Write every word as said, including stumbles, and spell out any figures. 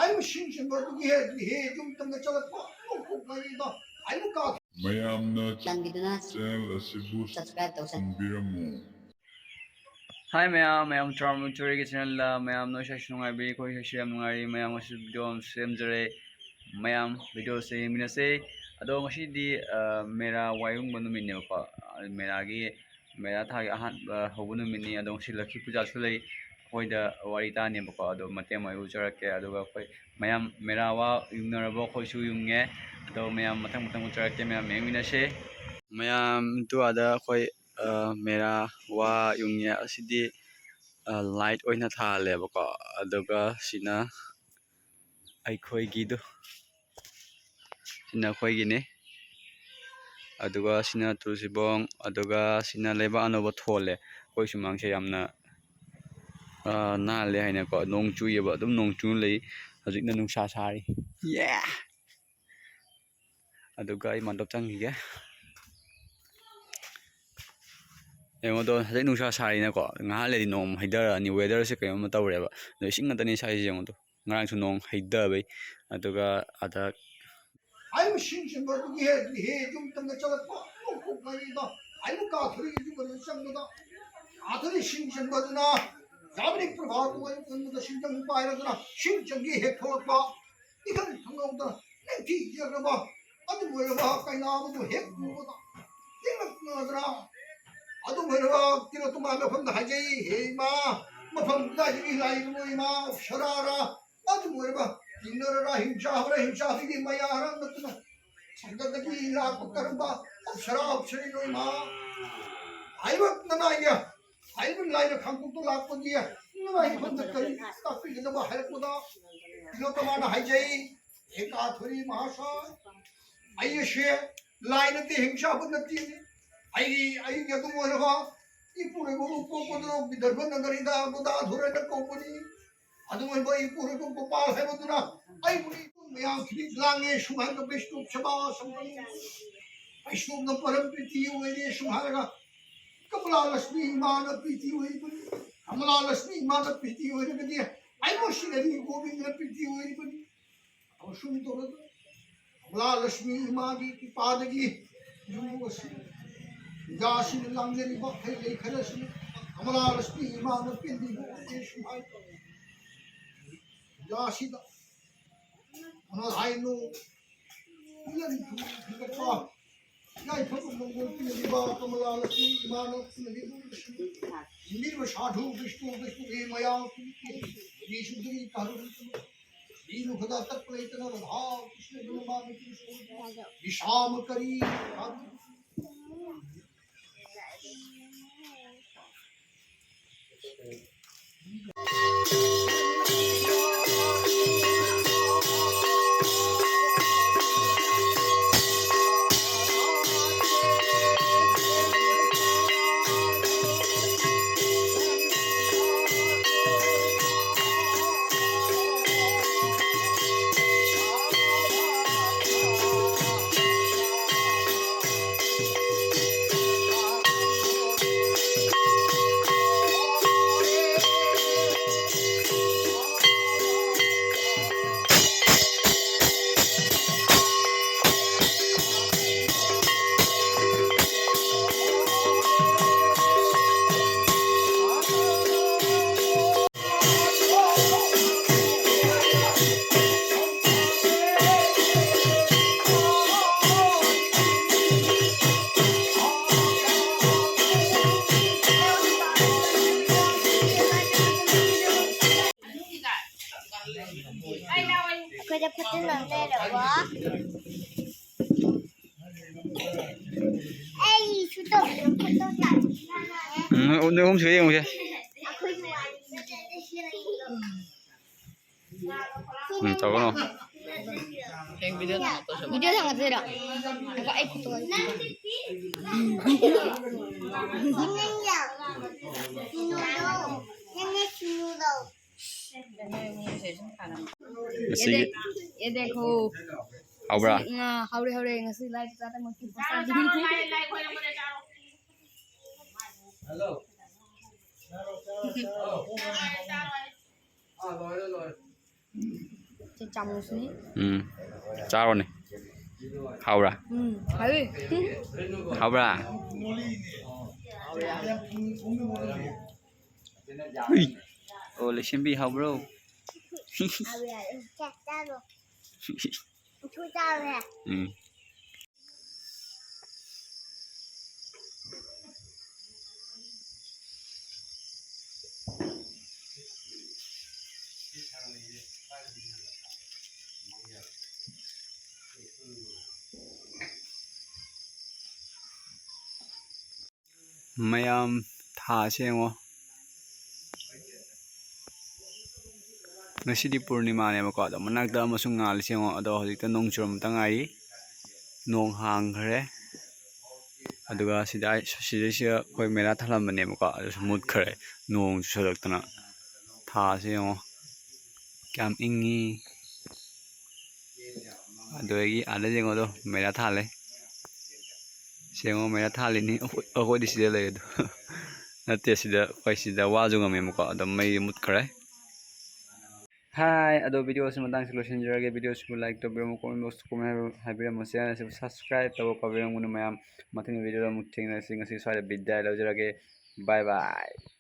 ꯍꯥꯏꯔꯤꯕ ꯁꯤꯡꯁꯤꯡꯕ ꯑꯗꯨꯒꯤ ꯍꯦꯛ ꯍꯦꯛ ꯌꯨꯝ ꯇꯝꯅ ꯆꯠꯂꯛꯄ ꯃꯀꯣꯛ ꯃꯔꯤꯗꯣ ꯍꯥꯏꯔꯤꯕ ꯀꯥ ꯃꯌꯥꯝꯅ ꯆꯥꯟꯕꯤꯗꯨꯅ ꯆꯦꯅꯦꯜ ꯑꯁꯤꯕꯨ subscribe ꯇꯧꯁꯟ- ꯇꯧꯕꯤꯔꯝꯃꯨ꯫ ꯍꯥꯏ ꯃꯌꯥꯝ, ꯃꯌꯥꯝ ꯇ꯭ꯔꯥꯝ ꯃꯅꯤꯄꯨꯔꯤꯒꯤ ꯆꯦꯅꯦꯜꯗ ꯃꯌꯥꯝ ꯅꯣꯏ ꯁꯥꯏꯁꯨ ꯅꯨꯡꯉꯥꯏꯕꯤ, ꯑꯩꯈꯣꯏ ꯁꯥꯏꯁꯨ ꯌꯥꯝ ꯅꯨꯡꯉꯥꯏꯔꯤ꯫ ꯃꯌꯥꯝ ꯉꯁꯤ ꯚꯤꯗꯤꯑꯣ ꯑꯃ ꯁꯦꯝꯖꯔꯦ꯫ ꯃꯌꯥꯝ ꯚꯤꯗꯤꯑꯣꯁꯦ ꯌꯦꯡꯃꯤꯟꯅꯁꯦ꯫ ꯑꯗꯣ ꯉꯁꯤꯗꯤ ꯑ, ꯃꯦꯔꯥ ꯋꯥꯌꯨꯡꯕ ꯅꯨꯃꯤꯠꯅꯦꯕꯀꯣ꯫ ꯑ, ꯃꯦꯔꯥꯒꯤ ꯃꯦꯔꯥ ꯊꯥꯒꯤ ꯑꯍꯥꯟꯕ ꯍꯧꯕ ꯅꯨꯃꯤꯠꯅꯤ꯫ ꯑꯗꯣ ꯉꯁꯤ ꯂꯛꯈꯤ ꯄꯨꯖꯥꯁꯨ ꯂꯩ꯫ ꯑꯩꯈꯣꯏꯗ ꯋꯥꯔꯤ ꯇꯥꯅꯦꯕꯀꯣ꯫ ꯑꯗꯣ ꯃꯇꯦꯛ ꯑꯃ ꯑꯩ ꯎꯠꯆꯔꯛꯀꯦ꯫ ꯑꯗꯨꯒ ꯑꯩꯈꯣꯏ ꯃꯌꯥꯝ ꯃꯦꯔꯥ ꯋꯥ ꯌꯨꯡꯅꯔꯕ ꯑꯩꯈꯣꯏꯁꯨ ꯌꯨꯡꯉꯦ꯫ ꯑꯗꯣ ꯃꯌꯥꯝ ꯃꯊꯪ ꯃꯊꯪ ꯎꯠꯆꯔꯛꯀꯦ꯫ ꯃꯌꯥꯝ ꯌꯦꯡꯃꯤꯟꯅꯁꯦ꯫ ꯃꯌꯥꯝ ꯇꯨ ꯑꯥꯗ ꯑꯩꯈꯣꯏ, ꯑ, ꯃꯦꯔꯥ ꯋꯥ ꯌꯨꯡꯉꯦ꯫ ꯑꯁꯤꯗꯤ, ꯑ, ꯂꯥꯏꯠ ꯑꯣꯏꯅ ꯊꯥꯜꯂꯦꯕꯀꯣ꯫ ꯑꯗꯨꯒ ꯁꯤꯅ ꯑꯩꯈꯣꯏꯒꯤꯗꯨ, ꯁꯤꯅ ꯑꯩꯈꯣꯏꯒꯤꯅꯤ꯫ ꯑꯗꯨꯒ ꯁꯤꯅ ꯇꯨꯜꯁꯤꯕꯣꯡ, ꯑꯗꯨꯒ ꯁꯤꯅ ꯂꯩꯕꯥꯛ ꯑꯅꯧꯕ ꯊꯣꯜꯂꯦ꯫ ꯑꯩꯈꯣꯏ ꯁꯨꯃꯥꯡꯁꯦ ꯌꯥꯝꯅ, ꯑ, ꯅꯥꯜꯂꯦ ꯍꯥꯏꯅꯀꯣ꯫ ꯅꯣꯡ ꯆꯨꯏꯌꯦꯕ, ꯑꯗꯨꯝ ꯅꯣꯡ ꯆꯨ ꯂꯩ꯫ ꯍꯧꯖꯤꯛꯅ ꯅꯨꯡꯁꯥ ꯁꯥꯔꯤ꯫ ꯌꯦ! ꯑꯗꯨꯒ ꯑꯩ ꯃꯥꯟꯗꯞ ꯆꯪꯈꯤꯒꯦ꯫ ꯌꯦꯡꯉꯣꯗꯣ, ꯍꯧꯖꯤꯛ ꯅꯨꯡꯁꯥ ꯁꯥꯔꯤꯅꯀꯣ, ꯉꯥꯏꯍꯥꯛ ꯂꯩꯔꯗꯤ ꯅꯣꯡ ꯍꯩꯊꯔꯛꯑꯅꯤ꯫ ꯋꯦꯗꯔꯁꯦ ꯀꯩꯅꯣꯝꯃ ꯇꯧꯔꯦꯕ꯫ ꯑꯗꯣ ꯏꯁꯤꯡ ꯉꯥꯛꯇꯅꯦ ꯁꯥꯏꯁꯦ ꯌꯦꯡꯉꯣꯗꯣ꯫ ꯉꯔꯥꯡꯁꯨ ꯅꯣꯡ ꯍꯩꯊꯕꯩ꯫ ꯑꯗꯨꯒ ꯑꯗ ꯍꯥꯏꯔꯤꯕꯁꯤꯡꯁꯤꯡꯗꯣ ꯑꯗꯨꯒꯤ ꯍꯦꯛ ꯍꯦꯛ ꯌꯨꯝ ꯇꯝꯅ ꯆꯠꯂꯛꯄ ꯃꯀꯣꯛ ꯃꯔꯤꯗꯣ ꯍꯥꯏꯔꯤꯕ ꯀꯥꯊꯣꯔꯤꯒꯤ ꯌꯨꯝ ꯑꯗꯨ ꯆꯪꯕꯗ ꯀꯥꯊꯣꯔꯤ ꯁꯤꯡꯁꯤꯡꯕ ꯑꯗꯨꯅ ꯌꯥꯝꯅ ꯄ꯭ꯔꯚꯥ ꯇꯣꯉꯥꯟ ꯇꯣꯉꯥꯟꯕꯗ ꯁꯤꯡꯖꯪ ꯄꯥꯏꯔꯗꯨꯅ ꯁꯤꯡ ꯆꯪꯒꯤ ꯍꯦꯛ ꯊꯣꯛꯂꯛꯄ ꯏꯈꯪ ꯈꯪꯍꯧꯗꯅ ꯅꯤꯡꯊꯤ ꯌꯦꯡꯂꯕ ꯑꯗꯨ ꯑꯣꯏꯔꯕ ꯀꯩꯅꯥ ꯑꯗꯨꯕꯨ ꯍꯦꯛ ꯎꯕꯗ ꯇꯤꯡꯂꯛꯅꯗꯅ ꯑꯗꯨ ꯑꯣꯏꯔꯕ ꯇꯤꯂꯣꯇꯃꯥ ꯃꯐꯝꯗ ꯍꯥꯏꯖꯩ꯫ ꯍꯦ ꯏꯃꯥ, ꯃꯐꯝ ꯀꯗꯥꯏꯗꯒꯤ ꯂꯥꯛꯏꯕꯅꯣ ꯏꯃꯥ? ꯑꯞꯁꯔꯥꯔ ꯑꯗꯨ ꯑꯣꯏꯔꯕ ꯀꯤꯟꯅꯔꯔ ꯍꯤꯡꯁꯥꯕꯔ ꯍꯤꯡꯁꯥꯕꯤꯒꯤ ꯃꯌꯥ ꯍꯔꯥꯡ ꯅꯠꯇꯅ ꯁꯪꯒꯗꯒꯤ ꯂꯥꯛꯄ ꯀꯔꯝꯕ ꯑꯞꯁꯔꯥ ꯑꯞꯁꯔꯤꯅꯣ ꯏꯃꯥ? ꯍꯥꯏꯕ ꯅꯅꯥꯏꯒ ꯍꯥꯏꯕ ꯂꯥꯏꯅ ꯈꯥꯡꯄꯣꯛꯇ ꯂꯥꯛꯄꯒꯤ ꯅꯅꯥꯏ ꯃꯐꯝꯗ ꯀꯔꯤ ꯇꯥꯛꯄꯤꯒꯗꯕ ꯍꯥꯏꯔꯛꯄꯗ ꯇꯤꯂꯣꯇꯃꯥꯅ ꯍꯥꯏꯖꯩ, ꯍꯦ ꯀꯥꯊꯣꯔꯤ ꯃꯍꯥꯁꯥ, ꯑꯩ ꯑꯁꯦ ꯂꯥꯏ ꯅꯠꯇꯦ, ꯍꯤꯡꯁꯥꯕ ꯅꯠꯇꯦ꯫ ꯑꯩꯒꯤ ꯑꯩꯒꯤ ꯑꯗꯨꯝ ꯑꯣꯏꯔꯕ ꯏꯄꯨꯔꯣꯏꯕꯕꯨ ꯄꯣꯛꯄꯗꯨ ꯕꯤꯗꯔꯚ ꯅꯒꯔꯤꯗ ꯒꯣꯗꯥꯙꯣꯔꯅ ꯀꯧꯕꯅꯤ꯫ ꯑꯗꯨꯝ ꯑꯣꯏꯕ ꯏꯄꯨꯔꯣꯏꯕ ꯒꯣꯄꯥꯜ ꯍꯥꯏꯕꯗꯨꯅ ꯑꯩꯕꯨ ꯃꯌꯥꯝꯁꯤꯗꯤ ꯂꯥꯡꯉꯦ ꯁꯨꯃꯥꯏꯅ ꯕꯤꯁꯅꯨ ꯁꯦꯕꯥ ꯁꯝꯕꯅꯤ꯫ ꯕꯤꯁꯅꯨꯅ ꯄꯔꯝ ꯄ꯭ꯔꯤꯇꯤ ꯑꯣꯏꯔꯦ ꯁꯨꯝ ꯍꯥꯏꯔꯒ ꯀꯃꯂꯥ ꯂꯛꯁꯃꯤ ꯏꯃꯥꯅ ꯄ꯭ꯔꯤꯇꯤ ꯑꯣꯏꯕꯅꯤ꯫ ꯀꯃꯂꯥ ꯂꯛꯁꯃꯤ ꯏꯃꯥꯅ ꯄ꯭ꯔꯤꯇꯤ ꯑꯣꯏꯔꯒꯗꯤ ꯍꯥꯏꯕꯁꯤꯅꯗꯤ ꯒꯣꯕꯤꯟꯗꯅ ꯄ꯭ꯔꯤꯊꯤ ꯑꯣꯏꯔꯤꯕꯅꯤ꯫ ꯑꯃꯁꯨꯡ ꯇꯧꯔꯒ ꯀꯃꯂꯥ ꯂꯛꯁꯃꯤ ꯏꯃꯥꯒꯤ ꯀ꯭ꯔꯤꯄꯥꯗꯒꯤ ꯌꯨꯝ ꯑꯁꯤ ꯄ꯭ꯔꯖꯥꯁꯤꯡꯅ ꯂꯥꯡꯖꯔꯤꯕ ꯍꯩ ꯂꯩ ꯈꯔꯁꯤꯅ ꯀꯃꯂꯥ ꯂꯛꯁꯃꯤ ꯏꯃꯥꯅ ꯄꯦꯟꯕꯤꯕ ꯑꯣꯏꯔꯦ꯫ ꯁꯨꯃꯥꯏꯅ ꯇꯧꯔꯦ꯫ ꯄ꯭ꯔꯖꯥꯁꯤꯗ ꯀꯃꯥꯏ ꯍꯥꯏꯅꯣ? ꯏꯂꯟ ꯊꯨꯡ ꯊꯨꯡꯒꯠꯄ ꯌꯥꯏꯐꯕ ꯃꯪꯒꯣꯜ ꯄꯤꯅꯔꯤꯕ ꯀꯃꯂꯥ ꯂꯛꯁꯃꯤ ꯏꯃꯥꯅ ꯄꯤꯅꯔꯤꯕ ꯁꯤꯟꯕꯤꯔꯤꯕ ꯁꯥꯙꯨ ꯕꯤꯁꯅꯨ ꯕꯤꯁꯅꯨꯒꯤ ꯃꯌꯥꯝ ꯁꯨꯗꯔꯤ ꯀꯥꯔꯨ ꯕꯤꯅꯨ ꯈꯗꯥ ꯇꯠꯄ ꯂꯩꯇꯅ ꯔꯥꯙꯥ ꯀ꯭ꯔꯤꯁꯅ ꯒꯨꯔꯨ ꯃꯥꯒꯤ ꯕꯤꯁꯥꯝ ꯀꯔꯤ ꯑꯩꯈꯣꯏꯗ ꯐꯠꯇꯅ ꯂꯩꯔꯕꯣ? ꯑꯩ ꯁꯨ ꯇꯧꯕꯤꯌꯣ, ꯐꯣꯇꯣ ꯇꯥꯕꯤꯌꯣ꯫ ꯎꯝ, ꯅꯣꯏ ꯑꯍꯨꯝ ꯁꯨꯔꯦ ꯌꯦꯡꯉꯨꯁꯦ꯫ ꯑꯩꯈꯣꯏꯒꯤ ꯋꯥꯔꯤꯁꯦ꯫ ꯎꯝ, ꯇꯧꯒꯅꯨ꯫ ꯍꯌꯦꯡ ꯚꯤꯗꯤꯑꯣ ꯊꯥꯡꯒꯠꯇꯣꯏꯁꯦ꯫ ꯚꯤꯗꯤꯑꯣ ꯊꯥꯡꯒꯠꯇꯣꯏꯔꯣ? ꯉꯥꯏꯈꯣ, ꯑꯩ ꯐꯣꯇꯣ ꯅꯪ ꯄꯤꯛꯄꯤ꯫ ꯅꯪꯅ ꯁꯤꯅꯨꯗꯣ꯫ ꯅꯪꯅ ꯁꯤꯅꯨꯗꯣ꯫ ꯉꯁꯤꯒꯤ ꯌꯦ ꯗꯦꯈꯣ꯫ ꯍꯥꯎꯕ꯭ꯔꯥ? ꯉꯥ ꯍꯥꯎꯔꯦ, ꯍꯥꯎꯔꯦ꯫ ꯉꯁꯤ ꯂꯥꯏ ꯆꯥꯗ ꯃꯛꯀꯤ ꯆꯥꯔꯣ, ꯆꯥꯔꯣ, ꯂꯥꯏ, ꯂꯥꯏ ꯈꯣꯏꯔꯝꯕꯗ ꯆꯥꯔꯣ꯫ ꯍꯜꯂꯣ꯫ ꯆꯥꯔꯣ, ꯆꯥꯔꯣ, ꯆꯥꯔꯣ꯫ ꯆꯥꯔꯣ, ꯆꯥꯔꯣ꯫ ꯁꯤ ꯆꯥꯃꯁꯅꯤ꯫ ꯎꯝ, ꯆꯥꯔꯣꯅꯦ꯫ ꯍꯥꯎꯕ꯭ꯔꯥ? ꯎꯝ, ꯍꯥꯎꯋꯤ꯫ ꯍꯥꯎꯕ꯭ꯔꯥ? ꯎꯏ꯫ ꯑꯣ, ꯂꯩꯁꯦꯝꯕꯤ ꯍꯥꯎꯕ꯭ꯔꯣ? ꯍꯥꯎꯋꯤ, ꯍꯥꯎꯋꯤ꯫ ꯆꯥ-, ꯆꯥꯔꯣ꯫ ꯏꯊꯨ ꯆꯥꯔꯦ꯫ ꯎꯝ꯫ ꯃꯌꯥꯝ, ꯊꯥꯁꯦ ꯌꯦꯡꯉꯣ꯫ ꯉꯁꯤꯗꯤ ꯄꯨꯔꯅꯤꯃꯥꯅꯦꯕꯀꯣ, ꯑꯗꯣ ꯃꯅꯥꯛꯇ ꯑꯃꯁꯨ ꯉꯥꯜꯂꯤꯁꯦ ꯌꯦꯡꯉꯣ꯫ ꯑꯗꯣ ꯍꯧꯖꯤꯛꯇ ꯅꯣꯡ ꯆꯨꯔꯝꯕꯇ ꯉꯥꯏꯔꯤ, ꯅꯣꯡ ꯍꯥꯡꯈ꯭ꯔꯦ꯫ ꯑꯗꯨꯒ ꯁꯤꯗ, ꯁꯤꯗꯩꯁꯤꯗ ꯑꯩꯈꯣꯏ ꯃꯦꯔꯥ ꯊꯥꯜꯂꯝꯕꯅꯦꯕꯀꯣ, ꯑꯗꯨꯁꯨ ꯃꯨꯠꯈ꯭ꯔꯦ, ꯅꯣꯡ ꯆꯨꯁꯜꯂꯛꯇꯅ꯫ ꯊꯥꯁꯦ ꯌꯦꯡꯉꯣ, ꯀꯌꯥꯝ ꯏꯪꯉꯤ꯫ ꯑꯗꯨꯗꯒꯤ ꯑꯥꯗ ꯌꯦꯡꯉꯣꯗꯣ, ꯃꯦꯔꯥ ꯊꯥꯜꯂꯦ꯫ ꯁꯤ ꯌꯦꯡꯉꯣ, ꯃꯦꯔꯥ ꯊꯥꯜꯂꯤꯅꯤ꯫ ꯑꯩꯈꯣꯏ-, ꯑꯩꯈꯣꯏꯗꯤ ꯁꯤꯗ ꯂꯩ ꯑꯗꯣ꯫ ꯅꯠꯇꯦ, ꯁꯤꯗ, ꯑꯩꯈꯣꯏ ꯁꯤꯗ ꯋꯥꯁꯨ ꯉꯝꯃꯦꯕꯀꯣ, ꯑꯗꯣ ꯃꯩ ꯃꯨꯠꯈ꯭ꯔꯦ꯫ ꯍꯥꯏ, ꯑꯗꯣ video ꯁꯤ ꯃꯇꯥꯡꯁꯤ ꯂꯣꯏꯁꯤꯟꯖꯔꯒꯦ꯫ Video ꯁꯤꯕꯨ like ꯇꯧꯕꯤꯔꯝꯃꯨ, comment box ꯇ comment ꯍꯥꯏꯕ-, ꯍꯥꯏꯕꯤꯔꯝꯃꯨ, channel ꯑꯁꯤꯕꯨ subscribe ꯇꯧꯕ ꯀꯥꯎꯕꯤꯔꯝꯒꯅꯨ ꯃꯌꯥꯝ꯫ ꯃꯊꯪꯒꯤ video ꯗ ꯑꯃꯨꯛ ꯊꯦꯡꯅꯔꯁꯤ꯫ ꯉꯁꯤ ꯁ꯭ꯋꯥꯏꯗ ꯕꯤꯗꯥꯏ ꯂꯧꯖꯔꯒꯦ꯫ Bye bye꯫